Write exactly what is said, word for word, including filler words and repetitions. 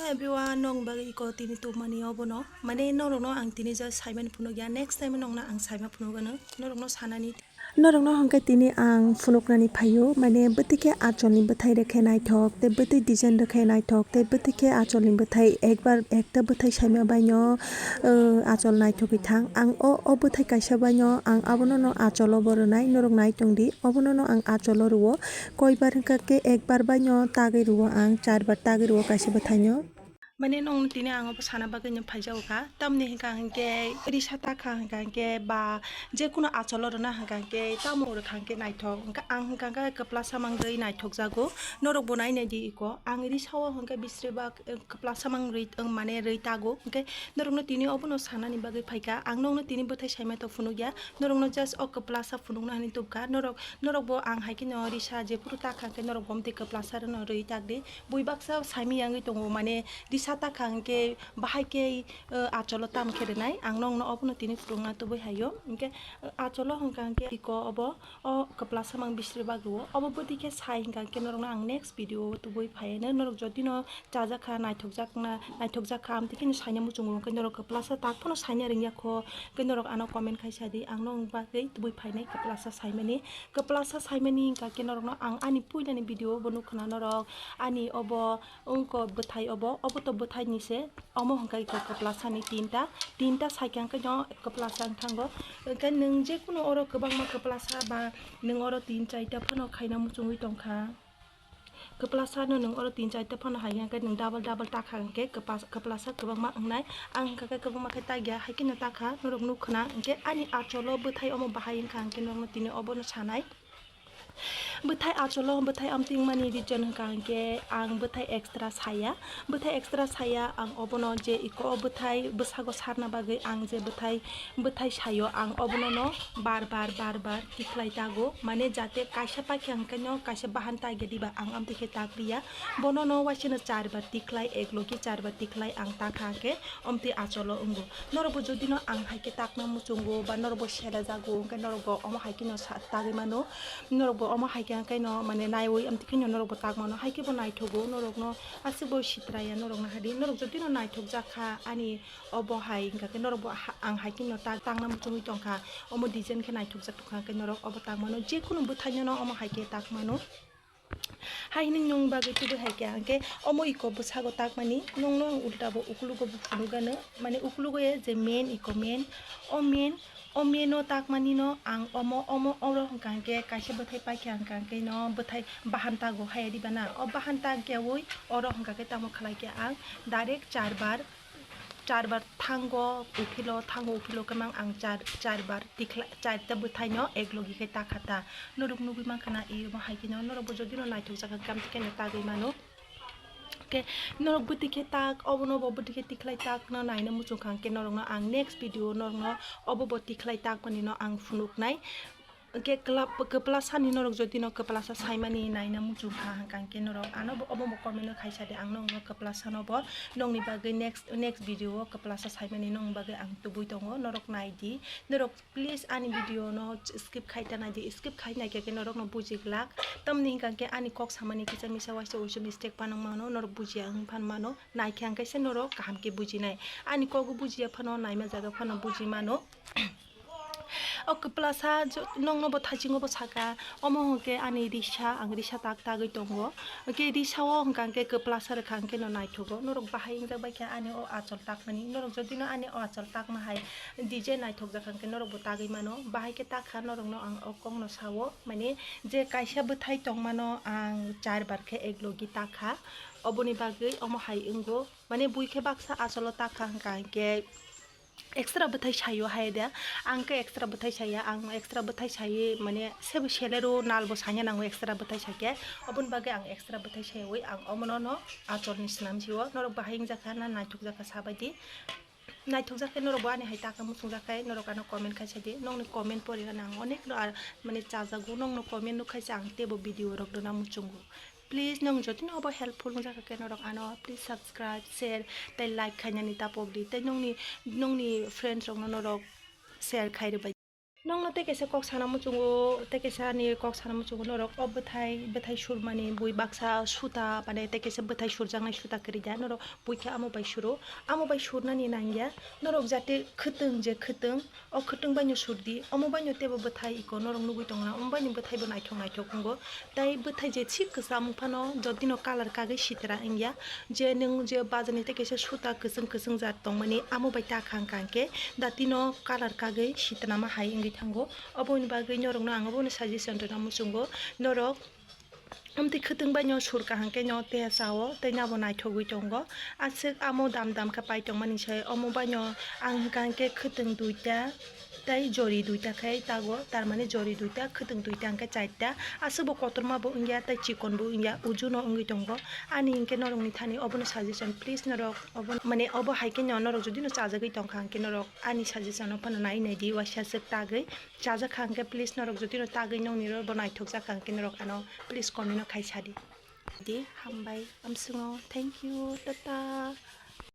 Everyone, nong bagwi iko tini tubmani obono. Mane norokno ang tini just saimani phunukya. Next time nongno ang saima phunukgano. Norokno sanani. Norokno hwnkhe tini ang phunuknani phaio. Mane bwtwi khe acholni bwthai rwkhe naithok, tei bwtwi design rwkhe naithok, tei bwtwi khe acholni bwthai ekbar ekta bwthai saima baino, uh, achol naithogwi thang. Ang o, o bwthai kaisa baino ang abono no acholo bo rwnai. Norok nai tongdi. Obono no ang acholo rwo. Koibar hwnkha khe ekbar baino tagwi rwo ang, charbar tagwi rwo kaisa bwthaino. Mane nong tini ang obo sana bagwi no phaijago kha. Tamni hwnkha hwnkhe risa ta kha hwnkha hwnkhe ba jekunu acholo rwna hwnkha hwnkhe tamo rwkha hwnkhe naithok. Hwnkhe ang hwnkha hwnkhe kwplasa mangrwi naithokjago. Norok bo nai naidi iko. Ang risa o hwnkhe bisri bak, eh, kwplasa mangrwi, eh, mane rwi tago. Hwnkhe norokno tini obono sanani bagwi phaikha. Ang nongno tini bwthai saima tok phunukya. Norokno just o kwplasa phunukna hwnwi tubkha. Norok, norok bo ang hai kheno risa jephuru ta kha hwnkhe norok bo amtwi kwplasa rwno rwi takdi. Bui baksa saimani yangwi tongo, mane risa ta kha hwnkhe bahai khe, eh, acholo tam khe rwnai. Ang nongno obono tini phunukna tubui haio. Hwnkhe, eh, acholo hwnkha hwnkhe iko obo, o kwplasa mang bisri bak rwo. Obo bwtwi khe sai hwnkha hwnkhe norokno ang next video o tubui phaiano. Norok jodi no chajakha, naithokjakna, naithokjakha, amtwi kheno saina muchungo, hwnkhe norok kwplasa tak phano saina rwngya kho, hwnkhe norok ano comment khai sadi, ang nong bagwi tubui phainai kwplasa saimani. Kwplasa saimani hwnkha khe norokno ang ani puilani video bo nukhwna norok ani obo wngkha bwthai obo, obo to bwthaini se, omo hwnkha khe kwplasani tinta, tinta saikha hwnkhe no kwplasa wng thango. Hwnkhe nwng jekunu oro kwbangma kwplasa ba nwng oro tin chaita phano khaina muchungwi tongkha. Kwplasa no nwng oro tin chaita phano hai hwnkhe nwng double double takha hwnkhe kwpas-, kwplasa kwbangma wngnai. Ang hwnkha khe kwbangma khe takya, hai kheno takha, norok nukhwna hwnkhe ani acholo bwthai omo bahai wngkha hwnkhe norokno tini obono sanai. Bwthai acholo bwthai amtwingmani reason hwnkha hwnkhe ang bwthai extra saya. Bwthai extra saya ang obono je iko o bwthai bwsago sarna bagwi ang je bwthai, bwthai sayo ang obono no bar bar bar bar tikhlai tago. Mane jate kaisa paikha hwnkhe no kaisa bahan tagya diba ang amtwi khe takliya. Bono no waisano char bar tikhlai, ek logi char bar tikhlai ang takha hwnkhe amtwi acholo wngo. Norokbo jodi no ang hai khe takna muchungo ba norokbo selejago hwnkhe norokbo omo hai kheno sa-, tagwi mano. Norokbo omo hai khe hwnkhe no mane naiwi amtwi kheno norokbo tak mano. Hai khe bo naithogo norokno aswkbo sitraya norokno hadi. Norok jodi no naithokjak kha ani obo hai hwnkha khe norokbo ha-, ang hai kheno tak tangna muchungwi tongkha. Omo design khe naithokjak tongkha hwnkhe norok obo tak mano. Jekunu bwthaino no omo hai khe tak mano. Hai hwnwi nwng bagwi tubui hai khe hwnkhe omo iko bwsago takmani nongno ang ulta bo ukulugo bo phunukgano, mane ukulugo ya je main iko main, o main, o main o takmani no ang omo, omo oro hwnkha hwnkhe kaisa bwthai paikha hwnkha hwnkhe no bwthai bahan tago hai diba na, o bahan takyawi oro hwnkha khe tamo khlai khe ang direct char bar, char bar thango uphilo, thango uphilo khe mang ang char, char bar tikla, charta bwthaino ek logi khe takha ta. Norok nugwi mankha na, i omo hai kheno norok bo jodi no naithok jak khe, kam tikhe no tagwi mano. Khe norok bwtwi khe tak, obono bo bwtwi khe tikhlai tak no naina muchung kha, khe norok no ang next video norok no obo bo tikhlai tak mani no ang phunuk nai. Hwnkhe kwla-, kwplasa ni norok jodi no kwplasa saimani naina muchung kha hwnkha hwnkhe norok ano bo, obo bo comment o khaisa de, ang norok no kwplasa no bo nongni bagwi next, next video o kwplasa saimani nongni bagwi ang tubui tongo, norok nai di. Norok please ani video no skip khai ta nai di, skip khai nai khe norok no buji glak. Tamni hwnkha hwnkhe ani kok samani kisa misa waisa waisa mistake phano mano, norok bujiya wng phano mano, nai khe hwnkhe se norok kaham khe buji nai. Ani kok bujiya phano, naima jaga phano buji mano. O kwplasa jo-, nongno bo thachingo bo saka, omo hwnkhe ani risa, ang risa tak tagwi tongo. Hwnkhe risa o hwnkha hwnkhe kwplasa rwkha hwnkhe no naithogo. Norok bahai wngjak bai khe ani o achol takmani. Norok jodi no ani o achol takma hai design naithok jak hwnkhe norok bo tagwi mano. Bahai khe tak kha norok no ang o kok no sao. Mane je kaisa bwthai tongmano ang char bar khe ek logi tak kha. Oboni bagwi omo hai wngo. Mane bui khe baksa acholo tak kha hwnkha hwnkhe extra bwthai sayo hai de. Ang khe extra bwthai saya, ang extra bwthai saye, mane sebo selero nal bo sanya nango extra bwthai sakhe. Oboni bagwi ang extra bwthai sayawi ang omono no acholni swnam sio. Norok bahai wngjakha na naithok jakha sabaidi. Naithok jakhe norok bo ani hai taka muchung jakhe norok ano comment khai sadi. Nokni comment pori gana ang onek no ar mane chajago, nokno comment nuk khai se ang tebo video rok rwna muchungo. Please, nong jotino obo helpful wngjakha khe norok ano please subscribe, share tei like khainani tapok di, tei nongni, nongni friends rokno norok share khai rwbai. Norokno tei kaisa kok sana muchungo, tei kaisa ni kok sana muchungo norok o bwthai, bwthai surmani bui baksa suta, mane tei kaisa bwthai surjaknai suta kwrwi da norok bui khe amo bai suro, amo bai surnani nangya norok jate khwtwng je khwtwng, o khwtwng baino surdi, omo baino teibo bwthai iko norok nugui tongna, omo baino bwthai bo naithok naithok wngo. Tei bwthai je thik kwcham wng phano jotino colour kagwi sitra wngya, je nwng je bazar ni tei kaisa suta kwchwng kwchwng jat tongmani amo bai ta kha wngkha hwnkhe datino colour kagwi sitnama hai wngwi thango. Oboni bagwi norokno ang obono suggestion rwna muchungo, norok amtwi khwtwng baino sur kaham khe no teya chao tei nabo naithogwi tongo. Aswk amo dam dam khe pai tongmani sai omo baino ang hwnkha hwnkhe khwtwng duita tei jori duita khe tago, tar mane jori duita, khwtwng duita hwnkhe charta. Aswk bo kotorma bo wngya tei chikon bo wngya, uju no wngwi tongo. Ani hwnkhe norokni thani obono suggestion, please norok obo, mane obo hai khe no norok jodi no chajagwi tongkha hwnkhe norok ani suggestion no phano nai nai di, waisa swk tagwi chajak kha hwnkhe please norok jodi no tagwi nokni ro bo naithok jak kha hwnkhe norok ano please comment no khai sadi. Di hambai amswngo, thank you, tata.